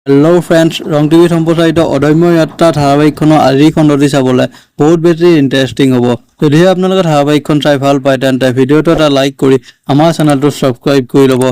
Hello' friends, ৰং টিভিত সম্প্ৰচাৰিত অদম্য যাত্ৰা ধাৰাবাহিকখনৰ আজিৰ খণ্ডটি চাবলৈ বহুত বেছি ইণ্টাৰেষ্টিং হ'ব। যদিহে আপোনালোকে ধাৰাবাহিকখন চাই ভাল পায়, তেন্তে ভিডিঅ'টো এটা লাইক কৰি আমাৰ চেনেলটো ছাবস্ক্ৰাইব কৰি ল'ব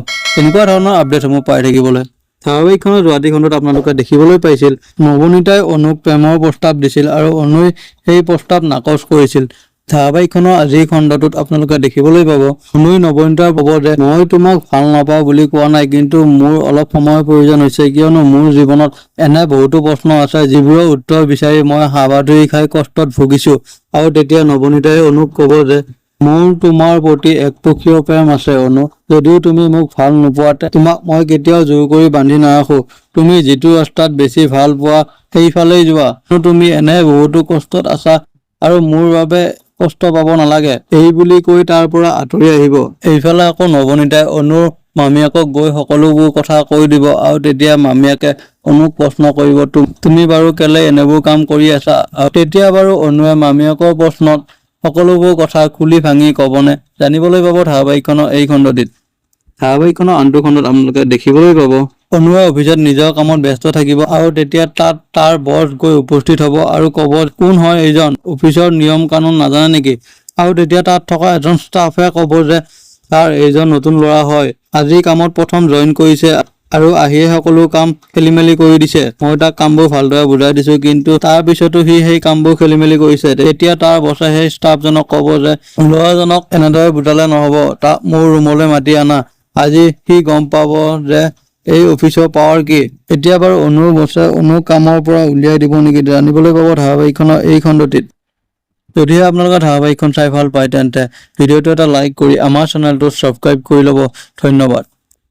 এনেকুৱা ধৰণৰ আপডেটসমূহ পাই থাকিবলৈ। ধাৰাবাহিকখনৰ যোৱাটি খণ্ডত আপোনালোকে দেখিবলৈ পাইছিল, নৱনীতাই অনুক প্ৰেমৰ প্ৰস্তাৱ দিছিল আৰু অনুই সেই প্ৰস্তাৱ নাকচ কৰিছিল। ধাৰাবাহিকখনৰ আজিৰ খণ্ডটোত আপোনালোকে দেখিবলৈ পাব, অনুই নৱনীতাক ক'ব যে মই তোমাক ভাল নাপাওঁ বুলি কোৱা নাই, কিন্তু মোৰ অলপ সময়ৰ প্ৰয়োজন হৈছে, কিয়নো মোৰ জীৱনত এনে বহুতো প্ৰশ্ন আছে যিবোৰৰ উত্তৰ বিচাৰি মই হাবাথুৰি খাই কষ্টত ভুগিছো। আৰু তেতিয়া নৱনীতাই অনুক ক'ব যে মোৰ তোমাৰ প্ৰতি একপক্ষীয় প্ৰেম আছে অনু। যদিও তুমি মোক ভাল নোপোৱা, তোমাক মই কেতিয়াও জোৰ কৰি বান্ধি নাৰাখো। তুমি যিটো ৰাস্তাত বেছি ভাল পোৱা, সেইফালেই যোৱা। তুমি এনে বহুতো কষ্টত আছা আৰু মোৰ বাবে কষ্ট পাব নালাগে। এই বুলি কৈ তাৰ পৰা আঁতৰি আহিব। এইফালে আকৌ নৱনীতাই অনুৰ মামীয়েকক গৈ সকলোবোৰ কথা কৈ দিব আৰু তেতিয়া মামীয়েকে অনুক প্ৰশ্ন কৰিব, তুমি বাৰু কেলে এনেবোৰ কাম কৰি আছা? আৰু তেতিয়া বাৰু অনুৱে মামীয়েকৰ প্ৰশ্নত সকলোবোৰ কথা খুলি ভাঙি ক'বনে, জানিবলৈ পাব ধাৰাবাহিকখনৰ এই খণ্ডটিত। ধাৰাবাহিকখনৰ আনটো খণ্ডত আপোনালোকে দেখিবলৈ পাব, অনুৱে অফিচত নিজৰ কামত ব্যস্ত থাকিব আৰু তেতিয়া তাত তাৰ বছ গৈ উপস্থিত হ'ব আৰু ক'ব, কোন হয় এইজন? অফিচৰ নিয়ম কানুন নাজানে নেকি? আৰু তেতিয়া তাত থকা এজন ষ্টাফে ক'ব যে ছাৰ, এইজন নতুন ল'ৰা হয়, আজি কামত প্ৰথম জইন কৰিছে আৰু আহিয়ে সকলো কাম খেলি মেলি কৰি দিছে। মই তাক কামবোৰ ভালদৰে বুজাই দিছো, কিন্তু তাৰ পিছতো সি সেই কামবোৰ খেলি মেলি কৰিছে। তেতিয়া তাৰ বছে সেই ষ্টাফজনক ক'ব যে ল'ৰাজনক এনেদৰে বুজালে নহ'ব, তাক মোৰ ৰুমলৈ মাতি আনা। আজি সি গম পাব যে এই অফিচৰ পাৱাৰ কি। এতিয়া বাৰু অনুৰ বছে অনুক কামৰ পৰা উলিয়াই দিব নেকি, জানিবলৈ পাব ধাৰাবাহিকখনৰ এই খণ্ডটিত। যদিহে আপোনালোকে ধাৰাবাহিকখন চাই ভাল পায়, তেন্তে ভিডিঅ'টো এটা লাইক কৰি আমাৰ চেনেলটো ছাবস্ক্ৰাইব কৰি ল'ব। ধন্যবাদ।